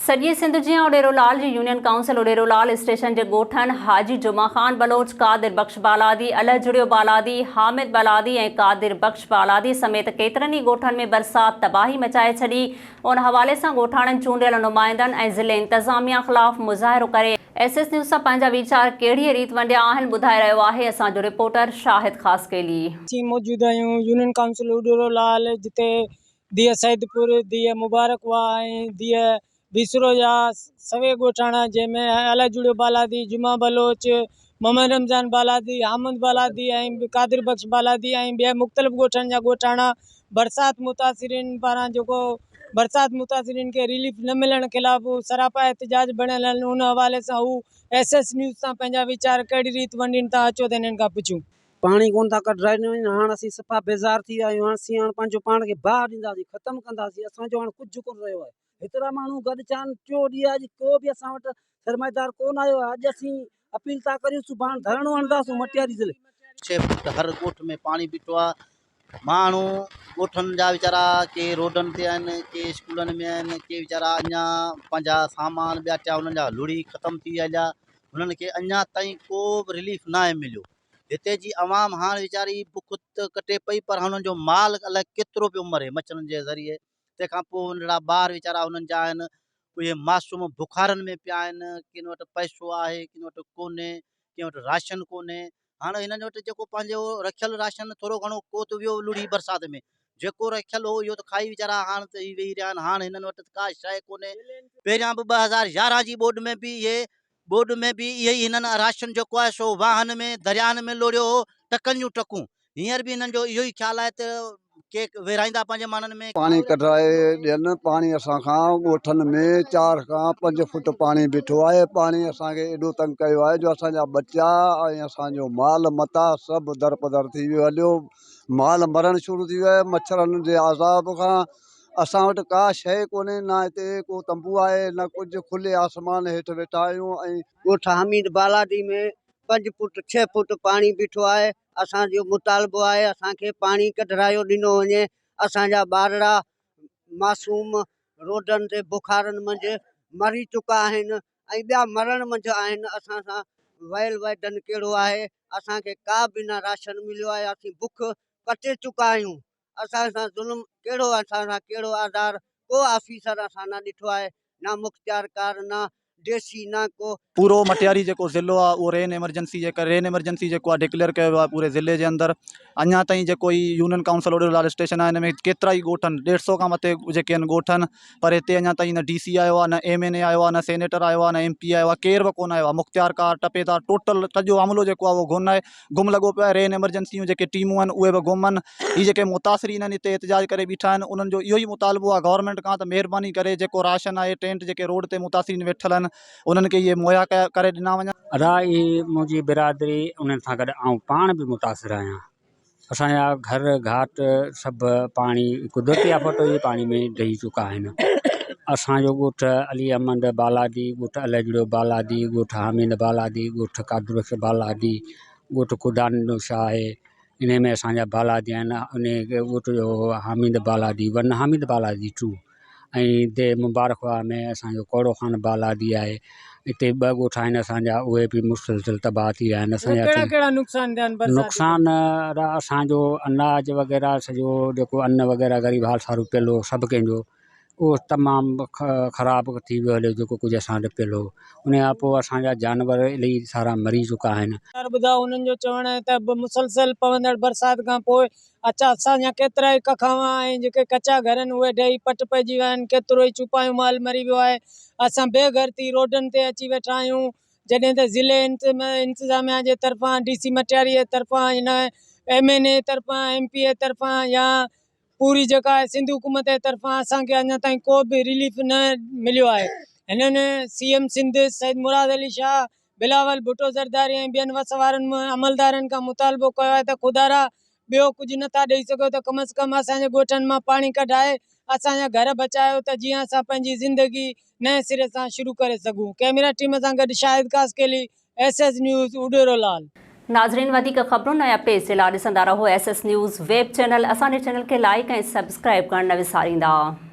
سڄي سنڌ جيان اڏيرو لال جي يونين ڪائونسل اڏيرو لال اسٽيشن جي ڳوٺن حاجي جمعه خان بلوچ، قادر بخش بالادي، الهه جڙيو بالادي، حامد بالادي ۽ قادر بخش بالادي سميت ڪيترن ئي ڳوٺن ۾ برسات تباهي مچائي ڇڏي. ان حوالي سان ڳوٺاڻن چونڊيل نمائندن ۽ ضلعي انتظاميا خلاف مظاهرو ڪري ايس ايس نيوز سان پنهنجا ويچار ڪهڙيء ريت ونڊيا آهن ٻڌائي رهيو آهي اسان جو رپورٽر شاهد خاصخيلي. اسين موجود آهيون يونين ڪائونسل اڏيرو لال جتي ديهه سيدپور، ديهه مبارڪ واهه ۽ ديهه بيسرو جا سوين ڳوٺاڻا جنهن ۾ الهه جڙيو بالادي، جمعه بلوچ، محمد رمضان بالادي، حامد بالادي ۽ قادر بخش بالادي ۽ ٻين مختلف ڳوٺن جا ڳوٺاڻا برسات متاثرين پاران جيڪو برسات متاثرين کي رليف نه ملڻ خلاف هو سراپا احتجاج بڻيل آهن ان حوالي سان هو ايس ايس نيوز سان پنهنجا ويچار ڪهڙي ريت ونڊين ٿا اچو ته انهن کان پڇون. پاڻي ڪونه ٿا ڪڍرائين هاڻ اسين صفا بيزار ٿي ويا آهيون هاڻ اسين هاڻ پنهنجو پاڻ کي باهه ڏينداسين ختم ڪنداسين اسان جو هاڻ ڪجهه ڪونه رهيو آهي هيترا ماڻهو گڏ ٿيا آهن ٽيون ڏينهن آهي اڄ ڪو به اسان وٽ سرمائيدار ڪونه آيو آهي اڄ اسين اپيل ٿا ڪريون سڀاڻ ڌرڻو هڻنداسون مٽياري ضلعي ڇهه فوٽ هر ڳوٺ ۾ پاڻي بيٺو آهي ماڻهو ڳوٺن جا ويچارا ڪي روڊن تي آهن ڪي اسڪولن ۾ آهن ڪي ويچارا اڃا پنهنجا سامان ٻيا ٽيا انهن جا لڙهي ختم ٿي ويا هليا هنن کي اڃا تائين ڪو به رليف ناهي مليو هتي جي عوام هاڻ ويچاري بک ته ڪٽي پئي پر هنن جو مال الائي ڪيترو پيو مري مڇرن جي ذريعي تنهن کان پوء ننڍڙا ٻار ويچارا هنن جا آهن اهي معصوم بخارن ۾ پيا آهن ڪن وٽ پئسو آهي ڪن وٽ ڪونهي ڪنهن وٽ راشن ڪونهي هاڻ هنن وٽ جيڪو پنهنجو رکيل راشن ٿورو گهڻو ڪو ته ويو لڙهي برسات ۾ جيڪو رکيل هو اهو ته کائي ويچارا هاڻ ته ويهي رهيا آهن هاڻ هنن وٽ ڪا شيء ڪونهي پهريان به 2011 جي ٻوڏ ۾ به اهي ٻوڏ ۾ به اهي ئي هنن راشن جيڪو آهي سو واهن ۾ درياهن ۾ لوڙهيو هو ٽڪن جون ٽڪون هينئر به هنن جو اهو ئي خيال آهي ته ڪي ورهائيندا پنهنجي ماڻهن ۾. پاڻي ڪڍرائي ڏين، پاڻي اسان کان ڳوٺن ۾ چار کان پنج فوٽ پاڻي بيٺو آهي، پاڻي اسان کي ايڏو تنگ ڪيو آهي جو اسان جا ٻچا ۽ اسان جو مال متاع سڀ درپدر ٿي ويو هليو، مال مرڻ شروع ٿي ويو آهي مڇرن جي عذاب کان اسان وٽ ڪا شيء ڪونهي نه هتي ڪو تنبو آهي نه ڪجهه کلي آسمان هيٺ ويٺا آهيون ۽. ڳوٺ حميد بالادي ۾ پنج فوٽ ڇهه فوٽ پاڻي بيٺو آهي اسان جو مطالبو آهي اسان کي پاڻي ڪڍرايو ڏنو وڃي اسان جا ٻارڙا معصوم روڊن تي بخارن منجهه مري چڪا آهن ۽ ٻيا مرڻ منجهه آهن اسان سان ويل ويدن ڪهڙو آهي اسان کي ڪا به نه راشن مليو آهي اسين بک ڪٽي چڪا آهيون اسان سان ظلم ڪهڙو اسان سان ڪهڙو آزار ڪو آفيسر اسان نه ڏٺو آهي نه مختيارڪار نه ڊي سي نه ڪو. پورو مٽياري جيڪو ضلعو آ اهو رين ايمرجنسي جي ڪري رين ايمرجنسي جيڪو آ ڊڪليئر ڪيو ويو آ پوري ضلعي جي اندر اڃا تائين جيڪو هي يونين ڪائونسل اوڏيرو لال اسٽيشن آ هن ۾ ڪيترا ئي ڳوٺ آهن ڏيڍ سو کان مٿي جيڪي آهن ڳوٺ آهن پر هتي اڃا تائين نه ڊي سي آيو آ نه ايم اين اي آيو آ نه سينيٽر آيو آ نه ايم پي آيو آ ڪير به ڪونه آيو آ مختيارڪار ٽپيدار ٽوٽل سڄو عملو جيڪو آ اهو گن آهي گم لڳو پيو آهي رين ايمرجنسي جون جيڪي ٽيمون آهن اهي به گم آهن هي جيڪي متاثرين آهن هتي احتجاج ڪري بيٺا آهن انهن جو اهو ئي مطالبو آهي گورنمينٽ کان ته مهرباني ڪري جيڪو راشن آهي ٽينٽ جيڪي روڊ تي متاثرين ويٺل آهن انهن کي اهي مهيا ڪري ڏنا وڃن. ادا هي منهنجي برادري انهن سان گڏ آئون پاڻ به متاثر آهيان اسان جا گهر گهاٽ سڀ پاڻي قدرتي آفت هئي پاڻي ۾ ڊهي چڪا آهن اسانجو ڳوٺ علي احمد بالادي ڳوٺ الهجڙيو بالادي ڳوٺ حامد بالادي ڳوٺ قادر بخش بالادي ڳوٺ خدا ڏنو شاهه آهي انهي ۾ اسانجا بالادي آهن انهي ڳوٺ جو حامد بالادي ون حامد بالادي ٽو ۽ هتي مبارڪ واهه ۾ اسان جو ڪوڙو خان بالادي آهي هتي ٻه ڳوٺ آهن اسان جا اهي به مسلسل تباهه ٿي ويا آهن اسان جا ڪهڙا ڪهڙا نقصان ٿيا آهن برسات نقصان اسان جو اناج وغيره سڄو جيڪو ان وغيره غريب حال سارو پيل هو سڀ ڪنهن جو اهو تمام خراب ٿي ويو هليو جيڪو ڪجهه اسان وٽ پيل هو ان کان پوء اسان جا جانور الاهي سارا مري چڪا آهن. ٻڌاء انهن جو چوڻ آهي ته مسلسل پوندڙ برسات کان پوء اچا اسان جا ڪيترائي ڪکاوان ۽ جيڪي ڪچا گهر آهن اهي ڊهي پٽ پئجي ويا آهن ڪيترو ئي چوپايو مال مري ويو آهي اسان بي گهر ٿي روڊن تي اچي ويٺا آهيون جڏهن ته ضلعي انتظاميا جي طرفان ڊي سي مٽياري جي طرفان هن ايم اين اي طرفان ايم پي اي طرفان يا پوري جيڪا آهي سنڌ حڪومت جي طرفان اسان کي اڃا تائين ڪو به رليف نه مليو آهي هنن سي ايم سنڌ سيد مراد علي شاهه بلاول ڀٽو زرداري ۽ ٻين وس وارن عملدارن کان مطالبو ڪيو آهي ته خدارا ٻيو ڪجهه نٿا ڏئي سگهو ته ڪم از ڪم اسان جي ڳوٺن مان پاڻي ڪڍائي اسان جا گهر بچايو ته جيئن اسان پنهنجي زندگي نئين سري سان شروع ڪري سگهون ڪئميرا ٽيم سان گڏ Shahid Khaskheli S S news Udero Lal. ناظرين وڌيڪ خبرن ۽ اپڊيٽس جي لاء ڏسندا رهو S S news web channel اسان جي چينل کي لائيڪ ۽ سبسڪرائيب ڪرڻ نه وساريندا.